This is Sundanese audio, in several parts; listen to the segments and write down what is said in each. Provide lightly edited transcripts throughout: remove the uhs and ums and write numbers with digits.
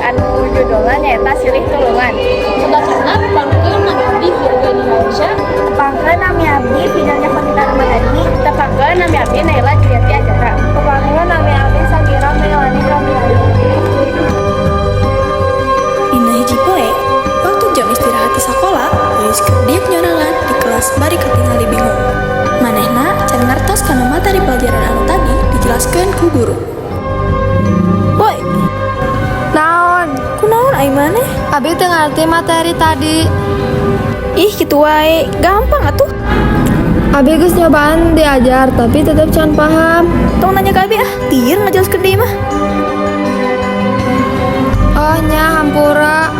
Anu judulna nyaeta Silih Tulungan. Sateuacanna tepangkeun, nami abdi Firgani Aisyah. Tepangkeun, nami abdi Fidalnya Konita Ramadhani. Tepangkeun, nami abdi Naila Juliati Azahra. Tepangkeun, nami abdi Sakira Melani Kamiayu. Dina hiji poe, waktu jam istirahat di sakola, Euis keur diuk nyorangan di kelas bari katingali bingung. Manehna can ngartos kana materi pelajaran anu tadi dijelaskeun ku guru. Boy, Naon? Kunaon ai maneh? Abi teu ngarti materi tadi. Ih, kitu wae, gampang atuh. Abi geus nyobaan diajar, tapi tetep can paham. Tong nanya ka abi ah, lieur ngajelaskeun deui mah. Oh nya, hampura.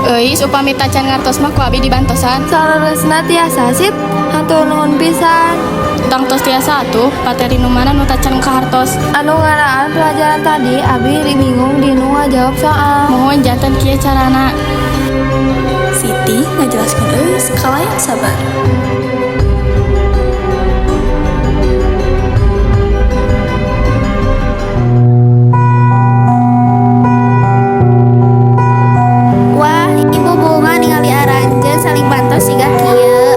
Euis, upami tacan ngartos mah ku abi dibantosan. Saleresna tiasa sip, hatur nuhun pisan. Tangtos tiasa atuh, materi nu mana nu tacan kahartos? Anu ngeunaan pelajaran tadi, abi bingung dinu ngajawab soal. Muhun, janten kieu carana. Siti ngajelaskeun Euis kalayan sabar. Wah, Ibu bungah ningali aranjeun saling bantos siga kieu.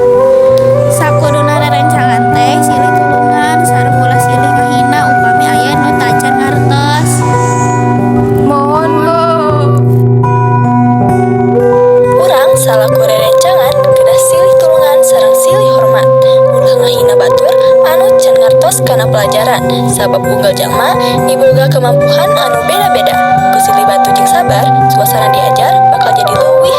Sakuduna rerencangan teh silih tulungan sareng ulah silih ngahina upami aya nu tacan ngartos. Muhun, Bu. Urang salaku rerencangan kedah silih tulungan sareng silih hormat. Ulah ngahina batur anu can ngartos kana pelajaran, sabab unggal jalma miboga kemampuan anu beda-beda. Ku silih bantu jeung sabar, suasana diajar bakal jadi leuwih.